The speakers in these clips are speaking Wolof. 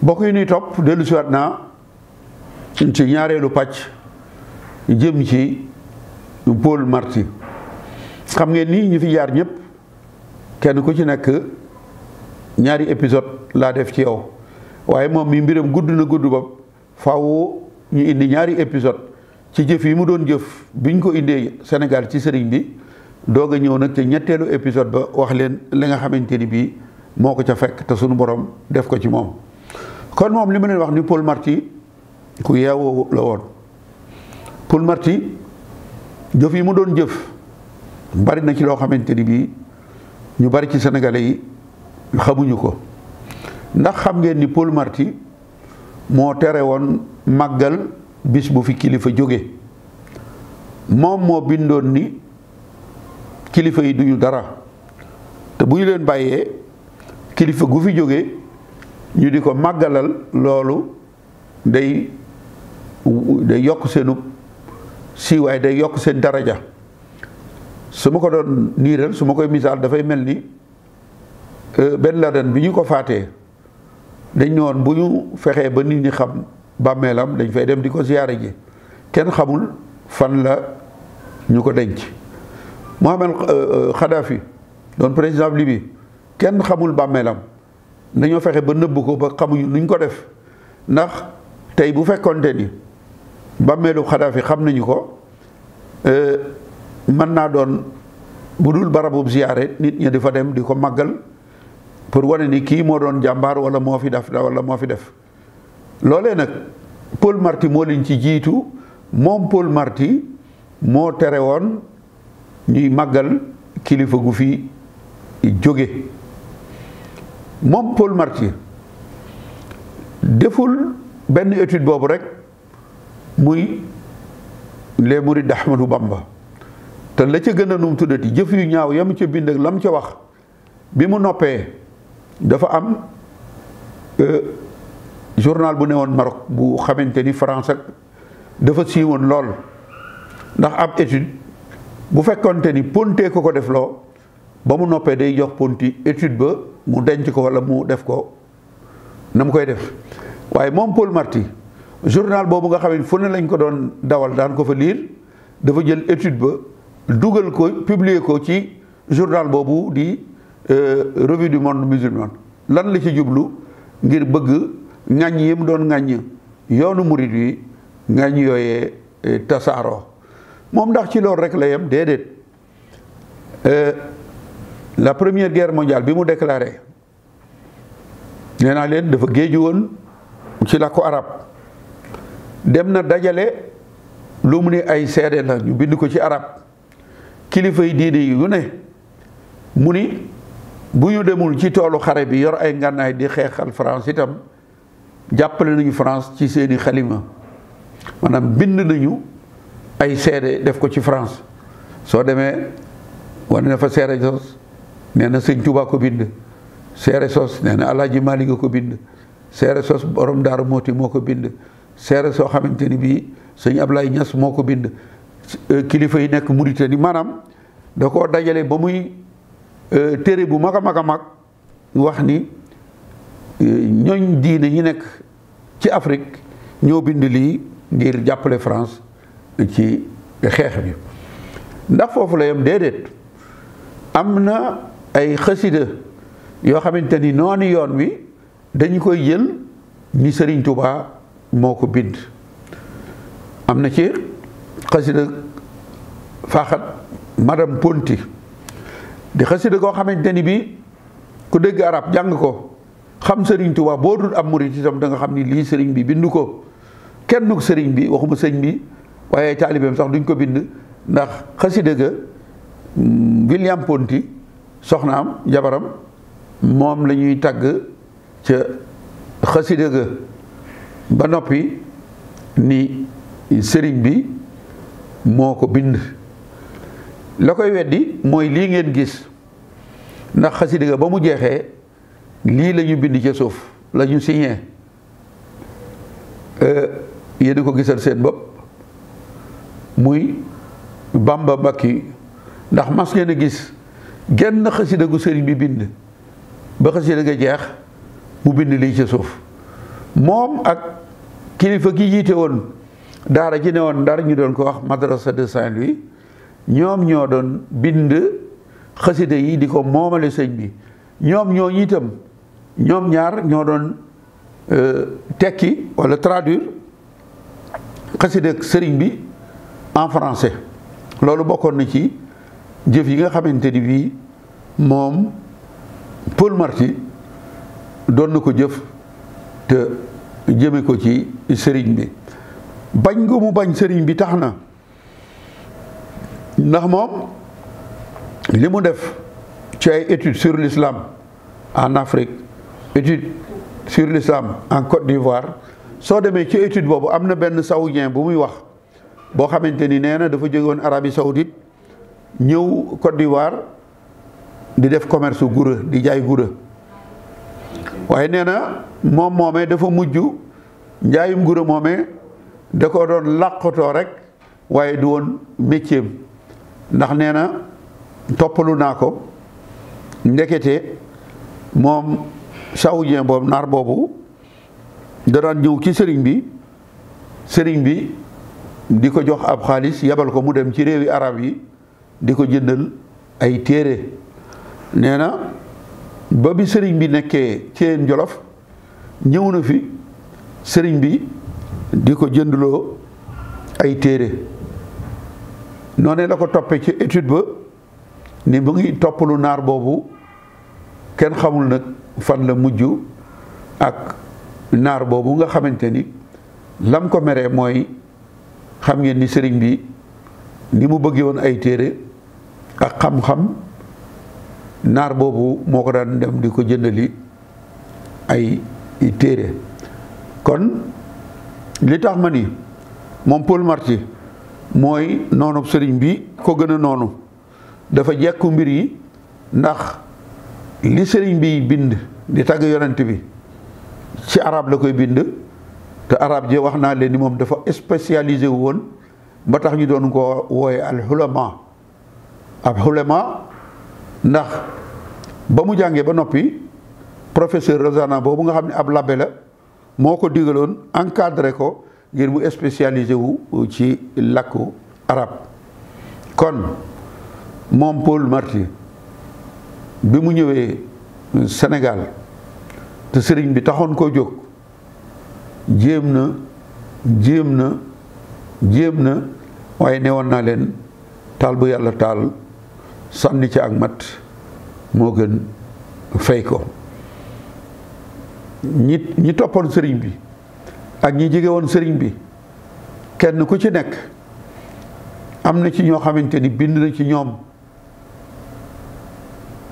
bokk yi nuy topp dellu siwaat naa ci ñaareelu pàcc jëm ci Paul Marty. xam ngeen ni ñu fi jaar ñëpp kenn ku ci nekk ñaari épisode laa def ci yow waaye moom mi mbiram gudd na gudd ba faaw ñu indi ñaari épisode ci jëf yi mu doon jëf biñ ko indee Sénégal ci sëriñ bi doog a ñëw nag ci ñetteelu épisode ba wax leen li nga xamante ni bii moo ko ca fekk te sunu borom def ko ci moom. kon moom li ma leen wax ni Paul Marty ku yeewoo la woon. Paul Marty jëf yi mu doon jëf bari na ci loo xamante ni bii ñu bari ci sénégalais yi xamuñu ko ndax xam ngeen ni Paul Marty moo tere woon màggal bis bu fi kilifa jóge moom moo bindoon ni kilifa yi duñu dara te bu ñu leen bàyyee kilifa gu fi jóge ñu di ko màggalal loolu day yokk seenu siiwaay day yokk seen daraja su ma ko doon niiral su ma koy misaal dafay mel ni Ben Laden bi ñu ko faatee dañ ne woon bu ñu fexee ba nit ñi xam bàmmeelam dañ fay dem di ko ziyaare ji kenn xamul fan la ñu ko denc. Mohamed Kadhafi doon président bi Libye kenn xamul bàmmeelam dañoo fexe ba nëbb ko ba xamuñu nuñ ko def ndax tey bu fekkonte ni bàmmeelu Kadhafi xam nañu ko mën naa doon bu dul barabu ziyaare nit ñi di fa dem di ko màggal pour wane ni kii moo doon jàmbaar wala moo fi def wala moo fi def loolee nag Paul Marty moo leen ci jiitu moom Paul Marty moo tere woon ñuy màggal kilifa gu fi jóge moom Paul Marty deful benn étude boobu rek muy les mourides d'Ahmadou Bamba te la ca gën a num tuddati jëf yu ñaaw yam ca bind ak lam ca wax bi mu noppee dafa am journal bu newoon Maroc bu xamante ni France ak dafa siiwoon lool ndax ab étude bu fekkonte ni Ponty ko def loo ba mu noppee day jox Ponty étude ba mu denc ko wala mu def ko na mu koy def waaye moom Paul Marty journal boobu nga xam ne fu ne lañ ko doon dawal daan ko fa liir dafa jël étude ba dugal ko publier ko ci journal boobu di revue du monde musulman lan la ci jublu ngir bëgg ŋàññ yi mu doon ŋàññ yoonu murid wi ŋàññ yooyee tasaaroo moom ndax ci loolu rek la yem déedéet la première guerre mondiale bi mu déclaré nee naa leen dafa géeju woon ci làkku arab dem na dajale lu mu ne ay seede la ñu bind ko ci arab kilifa yi diine yu ne mu ni bu ñu demul ci toolu xare bi yor ay ngànnaay di xeexal France itam jàppale nañu France ci seeni xalima maanaam bind nañu ay seede def ko ci France soo demee wane na fa seere sos nee na sëñ Tuubaa ko bind seere sos nee na Alaaji Maalik ko bind seere sos borom Daaru Mooti moo ko bind seere soo xamante ni bii sëñ Ablaye Ñas moo ko bind kilifa yi nekk Mauritanie maanaam da koo dajale ba muy téere bu mag a mag a mag wax ni ñooñ diine ñi nekk ci Afrique ñoo bind lii ngir jàppale France ci xeex bi ndax foofu la yem déedéet am na ay xasida yoo xamante ni noonu yoon wi dañu koy jël ni Sëriñ Tuubaa moo ko bind am na ci xasida faaxat madame Ponty di xasida koo xamante ni bi ku dégg arab jàng ko xam Sëriñ Tuubaa boo dul am murit itam da nga xam ni lii sëriñ bi bind ko kenn ku sëriñ bi waxuma sëñ bi waaye taalibeem sax duñ ko bind ndax xasida ga William Ponty soxnaam jabaram moom la ñuy tàgg ca xasida ga ba noppi ni sëriñ bi moo ko bind la koy weddi mooy lii ngeen gis ndax xasida ga ba mu jeexee lii la ñu bind ca suuf la ñu signé yéen a ko gisal seen bopp muy Bamba Mbakki ndax mas ngeen a gis genn xasida gu sëriñ bi bind ba xasida ga jeex mu bind lii ca suuf moom ak kilifa gi jiite woon daara ji ne woon Ndar ñu doon ko wax madrasa de Saint-Louis ñoom ñoo doon bind xasida yi di ko moomale sëñ bi ñoom ñoo itam ñoom ñaar ñoo doon tekki walla traduire xasida sëriñ bi en français loolu bokkoon na ci jëf yi nga xamante ni bii moom Paul Marty doon na ko jëf te jëme ko ci sëriñ bi bañ gu mu bañ sëriñ bi tax na ndax moom li mu def ci ay études sur l'islam en Afrique étude sur l'islam en Côte d'Ivoire soo demee ci étude boobu am na benn saoudien bu muy wax boo xamante ni nee na dafa jóge woon Arabie Saoudite ñëw Côte d'Ivoire di def commerce gura di jaay gura waaye nee na moom moomee dafa mujj njaayum gura moomee da ko doon làqatoo rek waaye du woon métier ndax nee na toppalu naa ko ndekete moom saoudien boobu naar boobu da daan ñëw ci sëriñ bi di ko jox ab xaalis yebal ko mu dem ci réewi arab yi di ko jëndal ay téere nee na ba bi sëriñ bi nekkee Ceen Jolof ñëw na fi sëriñ bi di ko jëndloo ay téere noonu la ko toppee ci étude ba ni mu ngi toppalu naar boobu kenn xamul nag fan la mujj ak naar boobu nga xamante ni lam ko meree mooy xam ngeen ni sëriñ bi ni mu bëggee woon ay téere ak xam-xam naar boobu moo ko daan dem di ko jëndali ay téere kon li tax ma ni moom Paul Marty mooy noonu sëriñ bi ko gën a noonu dafa jekku mbir yi ndax li sëriñ bi bind di tagg yonent bi ci arab la koy bind te arab ji wax naa leen ni moom dafa spécialisé wu woon ba tax ñu doon ko wooye al ulama ab ulama ndax ba mu jàngee ba noppi professeur Rozana boobu nga xam ne ab labbe la moo ko digaloon encadré ko ngir mu spécialisé wu ci làkku arab kon moom Paul Marty bi mu ñëwee Sénégal te sëriñ bi taxoon koo jóg jéem na waaye newoon naa leen taal bu yàlla taal sànni ci ak mat moo gën fay ko ñi toppoon sëriñ bi ak ñi jege woon sëriñ bi kenn ku ci nekk am na ci ñoo xamante ni bind na ci ñoom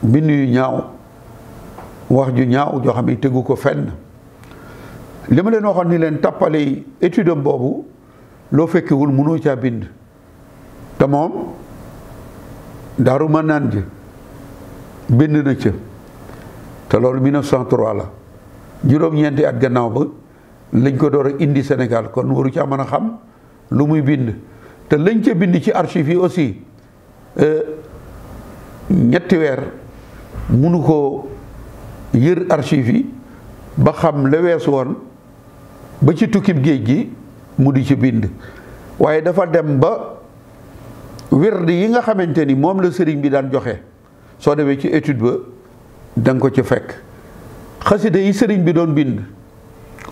bind yu ñaaw wax ju ñaaw joo xam ne tegu ko fenn li ma leen waxoon ni leen tappale étude am boobu loo fekkewul mënoo caa bind te moom Daaru Manaan ji bind na ca te loolu 1903 la juróom-ñeenti at gannaaw ba lañ ko door a indi Sénégal kon waru caa mën a xam lu muy bind te lañ ca bind ci archives yi aussi ñetti weer munu ko yër archives yi ba xam la weesu woon ba ci tukkib géej gi mu di ci bind waaye dafa dem ba wird yi nga xamante ni moom la sëriñ bi daan joxe soo demee ci étude ba da nga ko ci fekk xasida yi sëriñ bi doon bind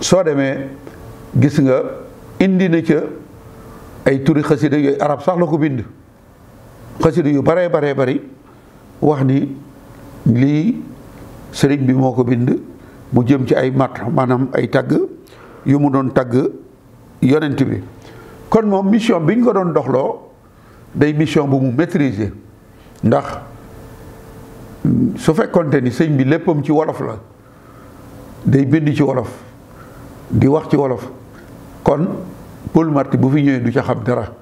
soo demee gis nga indi na ca ay turi xasida yooyu arab sax la ko bind xasida yu baree bari wax ni lii sëriñ bi moo ko bind mu jëm ci ay mat maanaam ay tagg yu mu doon tagg yonent bi kon moom mission bi ñu ko doon doxloo day mission bu mu maîtriser ndax su fekkonte ni sëñ bi léppam ci wolof la day bind ci wolof di wax ci wolof kon Paul Marty bu fi ñëwee du ca xam dara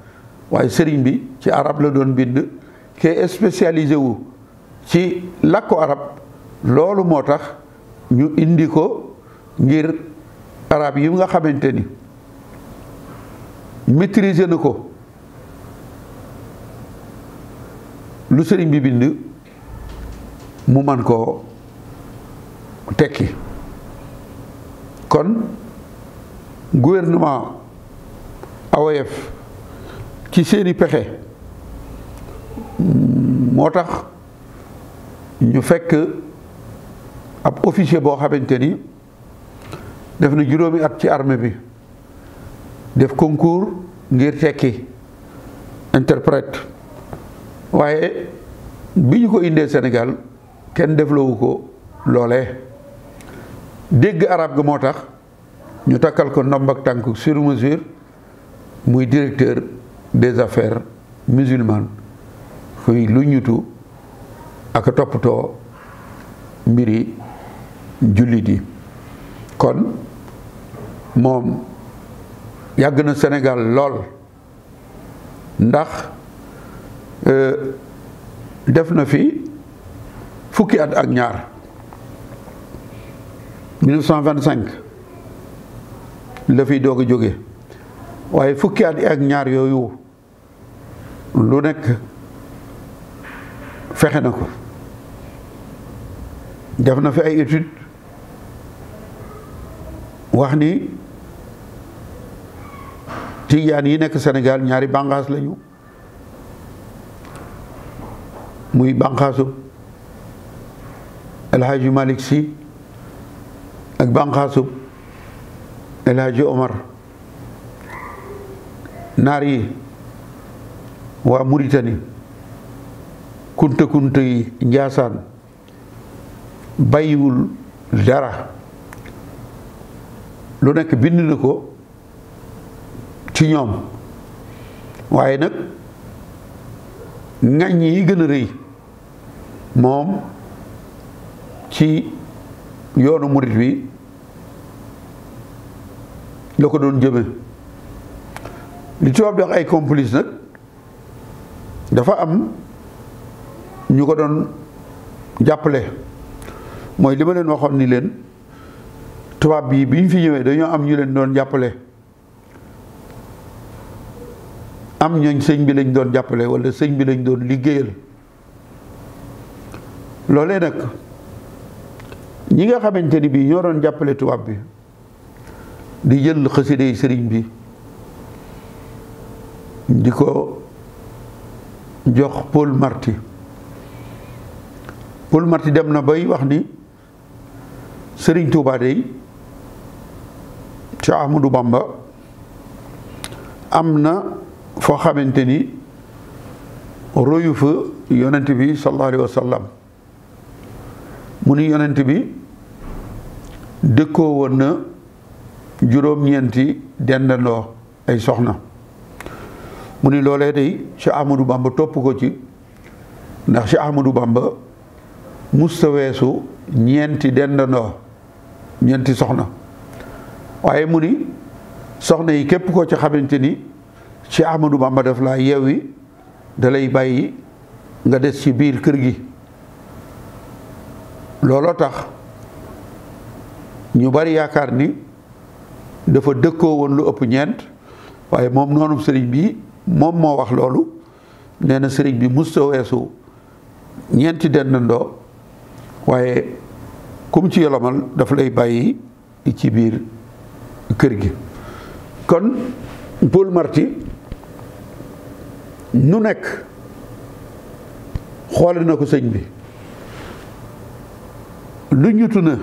waaye sëriñ bi ci arab la doon bind ke spécialisé wu ci làkku arab loolu moo tax ñu indi ko ngir arab yi nga xamante ni maîtriser na ko lu sëriñ bi bind mu man koo tekki kon gouvernement AOF ci seeni pexe moo tax ñu fekk ab officier boo xamante ni def na juróomi at ci armée bi def concours ngir tekki interprète waaye bi ñu ko indee Sénégal kenn defloowu ko loolee dégg arab ga moo tax ñu takkal ko ndomb ak tànk sur mesure muy directeur des affaires musulmanes kuy lu ñutu ak toppatoo mbiri jullit yi kon moom yàgg na Sénégal lool ndax def na fi fukki at ak ñaar 1925 la fi doog a jóge waaye fukki at ak ñaar yooyu lu nekk fexe na ko def na fi ay études wax ni tijaan yi nekk Sénégal ñaari bànqaas lañu muy bànqaasu El Hadji Malick Sy ak bànqaasu El Hadji Omar naar yi waa Mauritanie kunta yi Njaasaan bàyyiwul dara lu nekk bind na ko ci ñoom waaye nag ŋàññ yi gën a rëy moom ci yoonu murit wi la ko doon jëme li tubaab di wax ay complice nag dafa am ñu ko doon jàppale mooy li ma leen waxoon ni leen tubaab bii bi ñu fi ñëwee dañoo am ñu leen doon jàppale am ñooñ sëñ bi lañ doon jàppale walla sëñ bi lañ doon liggéeyal loolee nag ñi nga xamante ni bii ñoo doon jàppale tubaab bi di jël xasida yi sëriñ bi di ko jox Paul Marty dem na bay wax ni sëriñ Tuubaa dey ci Ahmadu Bamba am na foo xamante ni royu fa yonent bi sallallahu alayhi wa sallam mu ni yonent bi dëkkoo woon na juróom-ñeenti dendandoo ay soxna mu ni loolee day Cheikh Ahmadou Bamba topp ko ci ndax Cheikh Ahmadou Bamba musta weesu ñeenti dendandoo ñeenti soxna waaye mu ni soxna yi képp koo ci xamante ni Cheikh Ahmadou Bamba daf laa yeewi da lay bàyyi nga des ci biir kër gi looloo tax ñu bari yaakaar ni dafa dëkkoo woon lu ëpp ñeent waaye moom noonu sëriñ bi moom moo wax loolu nee na sëriñ bi musta weesu ñeenti dendandoo waaye kum ci yolomal daf lay bàyyi ci biir kër gi kon Paul Marty nu nekk xoole na ko sëñ bi lu ñutu na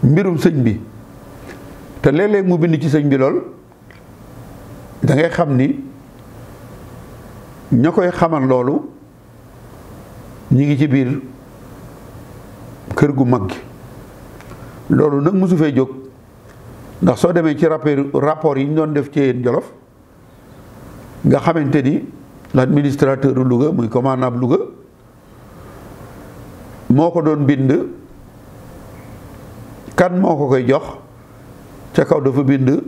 mbirum sëñ bi te léeg-léeg mu bind ci sëñ bi lool da ngay xam ni ña koy xamal loolu ñi ngi ci biir kër gu mag gi loolu nag mosu fee jóg ndax soo demee ci rapport yi ñu doon def ci yéen Jolof nga xamante ni l'administrateur de Louga muy commandant Louga moo ko doon bind kan moo ko koy jox ca kaw dafa bind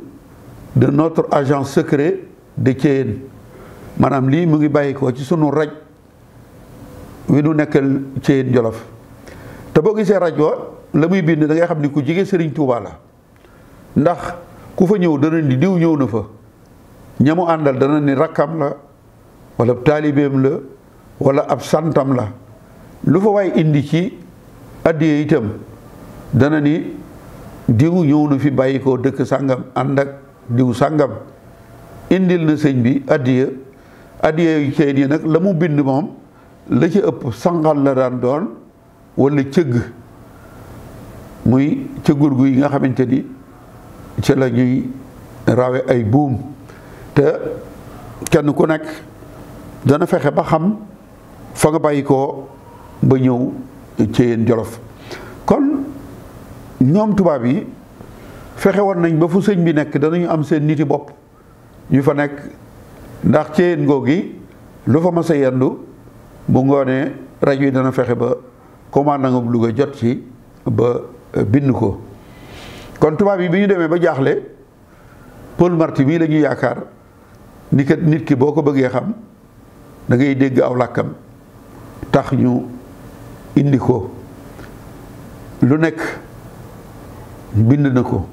de notre agent secret de Thiéyène maanaam lii mu ngi bàyyi ko ci sunu raj wi nu nekkal Thiéyène Jolof te boo gisee raj wa la muy bind da ngay xam ni ku jige Sëriñ Tuubaa la ndax ku fa ñëw dana ni diw ñëw na fa ñamu àndal dana ni rakkam la wala taalibeem la wala ab santam la lu fa waay indi ci addiye itam dana ni diw ñëw na fi bàyyi ko dëkk sàngam ànd ak diw sàngam indil na sëñ bi addiya yu cey nii nag la mu bind moom la ci ëpp sangal la daan doon walla cëgg muy cëggul gu yi nga xamante ni ci la ñuy rawe ay buum te kenn ku nekk dana fexe ba xam fa nga bàyyi ko ba ñëw ci yéen Jolof kon ñoom tubaab yi fexe woon nañ ba fu sëñ bi nekk danañu am seen niti bopp yu fa nekk ndax ci yéen ngoo gi lu fa mas a yendu bu ngoonee rajo yi dana fexe ba commande nga Louga jot ci ba bind ko kon tubaab yi bi ñu demee ba jaaxle Paul Marty mii la ñu yaakaar ni kat nit ki boo ko bëggee xam da ngay dégg aw làkkam tax ñu indi ko lu nekk bind na ko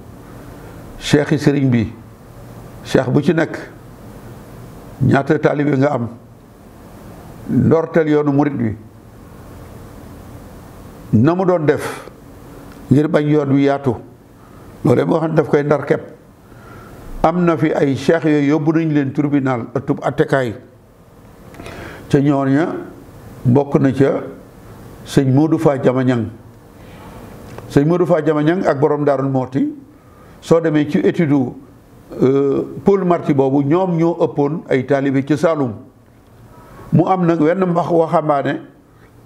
cheikh yi sëriñ bi cheikh bu ci nekk ñaata taalibe nga am ndorteel yoonu murit bi na mu doon def ngir bañ yoon wi yaatu loolu moo xam ne daf koy ndar kepp am na fi ay cheikh yooyu yóbbu nañ leen tribunal ëttub attekaay ca ñooña bokk na ca sëñ Modou Fa Jamañang sëñ Modou Fa Jamañang ak borom Daarul Mooti soo demee ci étude Paul Marty boobu ñoom ñoo ëppoon ay taalibe ci Saalum mu am nag wenn mbax waxambaane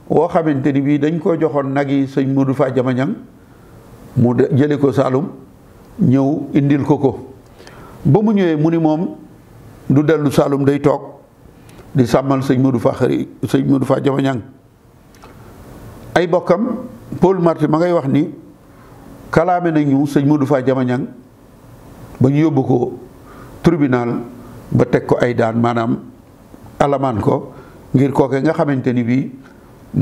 woo xamante ni bii dañ ko joxoon nag yi sëñ Modou Fa Jamañang mu jële ko Saalum ñëw indil ko ba mu ñëwee mu ni moom du dellu Saalum day toog di sàmmal sëñ Modou Fa Jamañang ay bokkam Paul Marty ma ngay wax ni kalaame nañu sëñ Modou Fa Jamañang ba ñu yóbbu ko tribunal ba teg ko ay daan maanaam alamaan ko ngir kooke nga xamante ni bii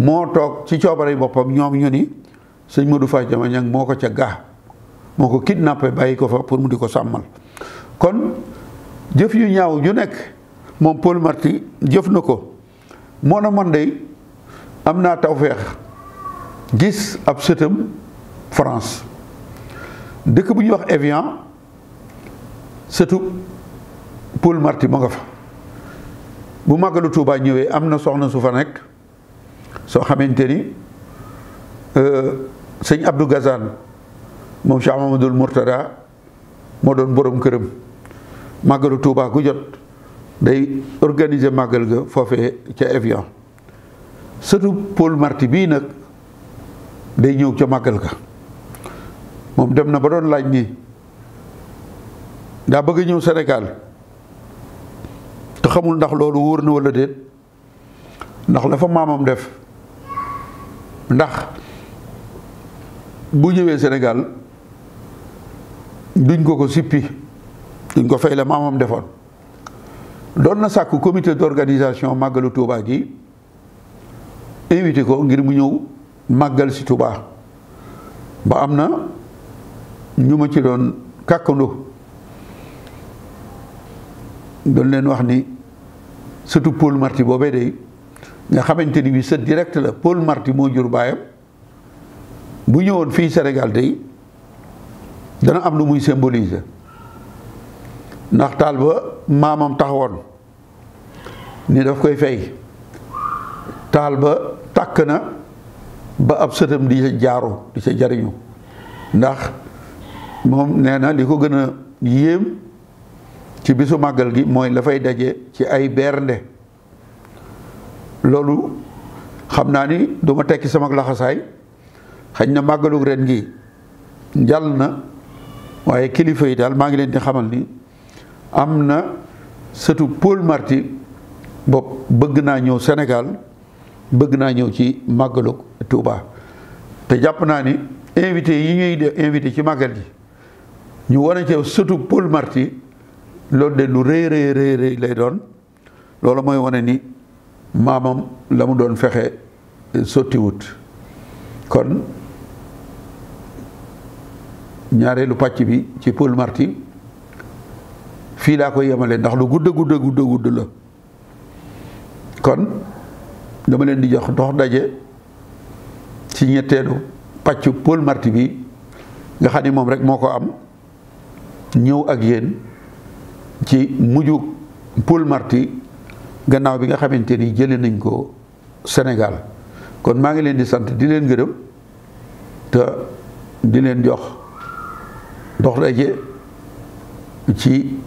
moo toog ci coobare boppam ñoom ñu ni sëñ Modou Fa Jamañang moo ko ca gaa moo ko kidnappé bàyyi ko fa pour mu di ko sàmmal kon jëf yu ñaaw ju nekk moom Paul Marty jëf na ko moo na man dey am naa tawfeex gis ab sëtam France dëkk bu ñuy wax Évian sëtu Paul Marty ma nga fa bu màggalu Tuubaa ñëwee am na soxna su fa nekk soo xamante ni sëñ Abdou Gazane moom Cheikh Mamadou Mourtada moo doon borom këram màggalu Tuubaa gu jot day organiser màggal ga foofee ca Évian sëtu Paul Marty bii nag day ñëw ca màggal ga moom dem na ba doon laaj ni daa bëgg ñëw Sénégal te xamul ndax loolu wóor na walla déet ndax la fa maamam def ndax bu ñëwee Sénégal duñ ko sippi duñ ko fay la maamam defoon doon na sàkku comité d'organisation màggalu Touba gi invité ko ngir mu ñëw màggal si Touba ba am na ñu ma ci doon kàkkandu doon leen wax ni surtout Paul Marty boobee day nga xamante ni bi sët direct la Paul Marty moo jur baayam bu ñëwoon fii Sénégal day dana am lu muy symboliser ndax taal ba maamam taxawoon ni daf koy fay taal ba tàkk na ba ab sëtam di sa jaaru di sa jariñu ndax moom nee na li ko gën a yéem ci bisu màggal gi mooy la fay daje ci ay bernde loolu xam naa ni du ma tekki sama laxasaay xañ na màggalu ren gi jàll na waaye kilifa yi daal maa ngi leen di xamal ni am na sëtu Paul Marty bopp bëgg naa ñëw Sénégal bëgg naa ñëw ci màggalu Touba te jàpp naa ni invité yi ñuy def invité ci màggal gi ñu wane ci sëtu Paul Marty loolu de lu rëy rëy lay doon loolu mooy wane ni maamam la mu doon fexe sottiwut kon ñaareelu pàcc bi ci Paul Marty fii laa koy yemale ndax lu gudd la kon dama leen di jox dox daje ci ñetteelu pàccu Paul Marty bi nga xam ni moom rek moo ko am ñëw ak yéen ci mujju Paul Marty gannaaw bi nga xamante ni jëlee nañ ko Sénégal kon maa ngi leen di sant di leen gërëm te di leen jox dox daje ci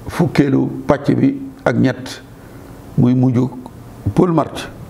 fukkeelu pàcc bi ak ñett muy mujju Paul Marty